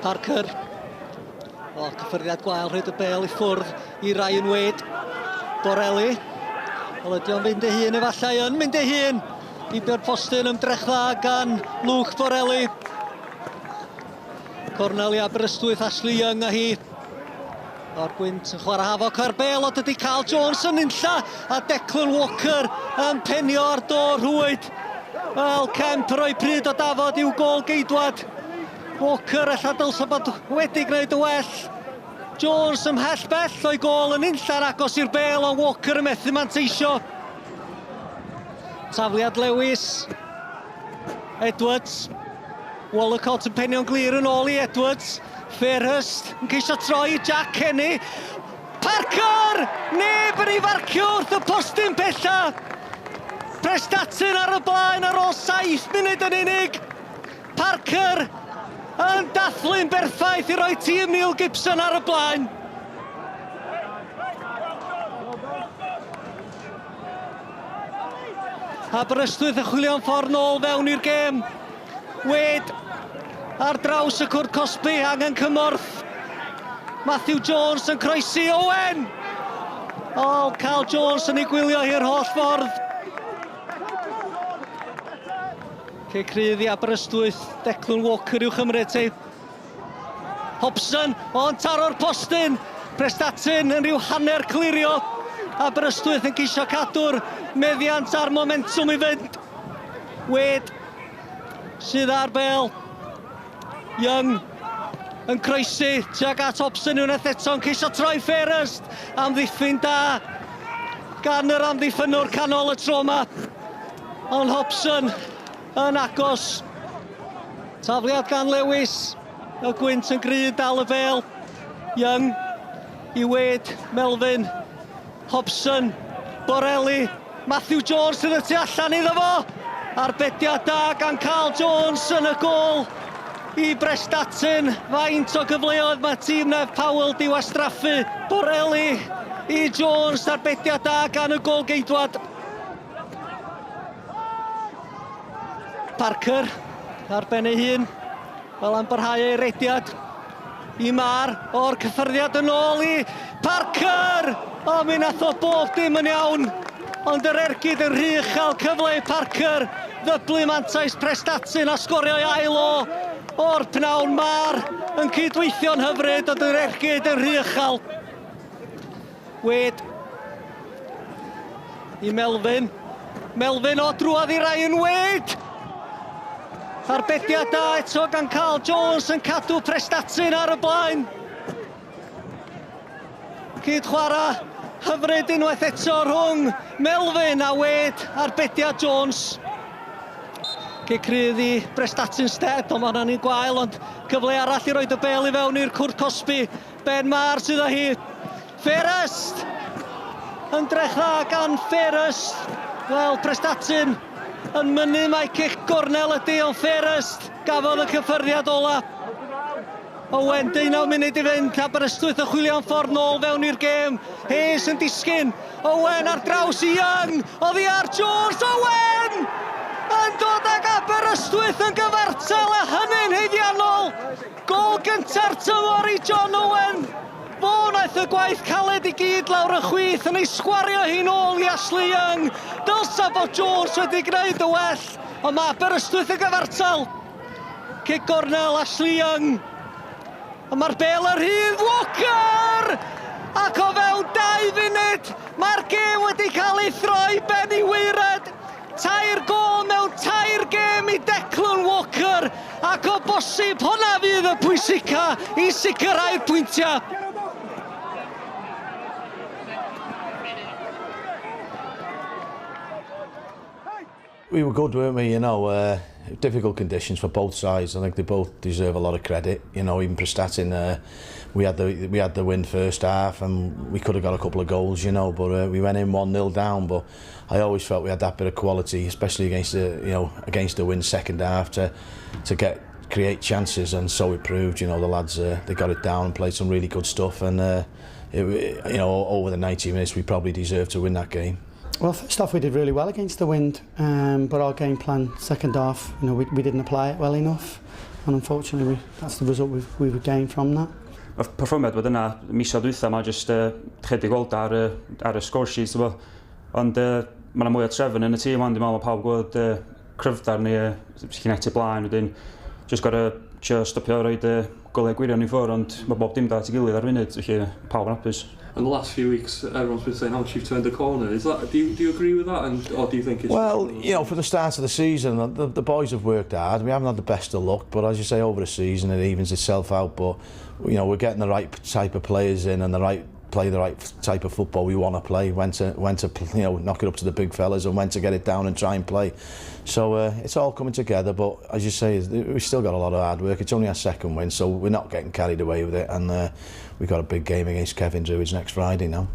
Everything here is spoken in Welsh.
Parker. O, cyffyrddiad gwael, rhaid y bel i ffwrdd i Ryan Wade. Borelli. Wel, ydy o'n fynd ei hun efallai, yn mynd ei hun. Heibio'r postyn ymdrech dda gan Luke Borelli. Cornel i Aberystwyth, Ashley Young a hi. O'r gwynt yn chwarae hafoc ar bel, ond dydy Carl Jones yn unlla a Declan Walker yn penio ar do rhwyd. Wel, Kemp roi pryd o dafod i'w gôl geidwad. Walker ella dylsa bod wedi gwneud y well. Jones ymhell bell o'i gôl yn unlla'n agos i'r bel, ond Walker yn methu manteisio. Tafliad Lewis. Edwards. Wollacott yn penio'n glir yn ôl i Edwards. Fairhurst yn ceisio troi i Jack Kenny. Parker! Neb yn ei farcio wrth y postyn pella. Prestatyn ar y blaen ar ôl 7 munud yn unig. Parker yn dathlu'n berffaith i roi tîm Neil Gibson ar y blaen. Aberystwyth yn chwilio'n ffordd nôl fewn i'r gêm. Wade ar draws y cwrt cosbi, angen cymorth. Matthew Jones yn croesi Owen! O, oh, Carl Jones yn ei gwylio hi'r holl ffordd. Cic rhydd i Aberystwyth, Declan Walker i'w chymryd ti. Hobson, ond taro'r postyn. Prestatyn yn rhyw hanner clirio. Aberystwyth yn ceisio cadw'r meddiant a'r momentwm i fynd. Wade sydd ar bel. Young yn croesi tuag at Hobson unwaith eto yn ceisio troi Fairhurst. Amddiffyn da gan yr amddiffynnwr canol y tro yma. Ond Hobson yn agos. Tafliad gan Lewis. Y gwynt yn gry dal y bêl. Young i Wade, Melvin, Hobson, Borelli, Matthew Jones sydd y tu allan iddo fo. Arbediad da gan Carl Jones yn y gôl i Brestatyn. Faint o gyfleoedd mae tîm Nef Powell di wastraffu. Borelli i Jones, arbediad da gan y gôl geidwad. Parker ar ben ei hun, fel am barhau ei rediad i Mar o'r cyffyrddiad yn ôl i Parker! O, mi nath o bob dim yn iawn, ond yr ergyd yn rhy uchel, cyfle i Parker ddyblu mantais Prestatyn a sgorio ei ail o o'r pnawn. Mar yn cydweithio'n hyfryd, ond yr ergyd yn rhy uchel. Wade i Melvin. Melvin o drwodd i Ryan Wade. Arbediad da eto gan Carl Jones yn cadw Prestatyn ar y blaen. Cyd chwarae hyfryd unwaith eto rhwng Melvin a Wade, arbediad Jones. Cic rhydd i Prestatyn Stead, ond mae hwnna'n un gwael, ond cyfle arall i roed y bel i fewn i'r cwrt cosbi. Ben Maher sydd â hi. Fairest! Ymdrech dda gan Fairest. Wel, Prestatyn yn mynnu mai cic gornel ydy, ond Fairest gafodd y cyffyrddiad ola. Owen, 19 munud i fynd, Aberystwyth yn chwilio am ffordd nôl fewn i'r gêm. Hayes yn disgyn, Owen ar draws i Young, oddi ar Jones, Owen! Yn dod ag Aberystwyth yn gyfartal a hynny'n haeddiannol. Gôl gynta'r tymor i John Owen! Fo wnaeth y gwaith caled i gyd lawr y chwith yn ei sgwario hi'n ôl i Ashley Young. Dylsa bod Jones wedi gwneud y well, ond mae Aberystwyth yn gyfartal. Cic gornel Ashley Young. Ond mae'r bel yn rhydd, Walker! Ac o fewn 2 funud, mae'r gêm wedi cael ei throi ben i waered. Tair gôl mewn tair gêm i Declan Walker, ac o bosib hwnna fydd y pwysica i sicrhau'r pwyntiau. We were good, weren't we? You know, difficult conditions for both sides. I think they both deserve a lot of credit. You know, even Prestatyn, we had the we had the win first half, and we could have got a couple of goals, you know, but we went in 1-0 down. But I always felt we had that bit of quality, especially against the you know against the win second half to to get create chances, and so it proved. You know, the lads they got it down and played some really good stuff, and it, you know over the 90 minutes we probably deserved to win that game. Well, first off, we did really well against the wind, but our game plan second half, you know, we didn't apply it well enough. And unfortunately, that's the result we've gained from that. Mae'r perfformiad bod yna misoedd dwytha, mae jyst chydig gweld ar y score sheet, ti'n Ond mae yna mwy o trefn yn y tîm, ond dwi'n meddwl mae pawb gweld cryfdar ni, sy'n cynectu blaen, wedyn jyst gorau trio stopio roed golau gwirion i ffwrdd, ond mae bob dim da at ei gilydd ar funud, felly pawb yn hapus. In the last few weeks, everyone's been saying how much you've turned the corner. Is that do you, do you agree with that, and or do you think it's Well, for the start of the season, the boys have worked hard. We haven't had the best of luck, but as you say, over the season it evens itself out. But we're getting the right type of players in and the right play the right type of football we want to play. When to knock it up to the big fellas and when to get it down and try and play. So it's all coming together. But as you say, we've still got a lot of hard work. It's only our second win, so we're not getting carried away with it. And we've got a big game against Cefn Druids next Friday now.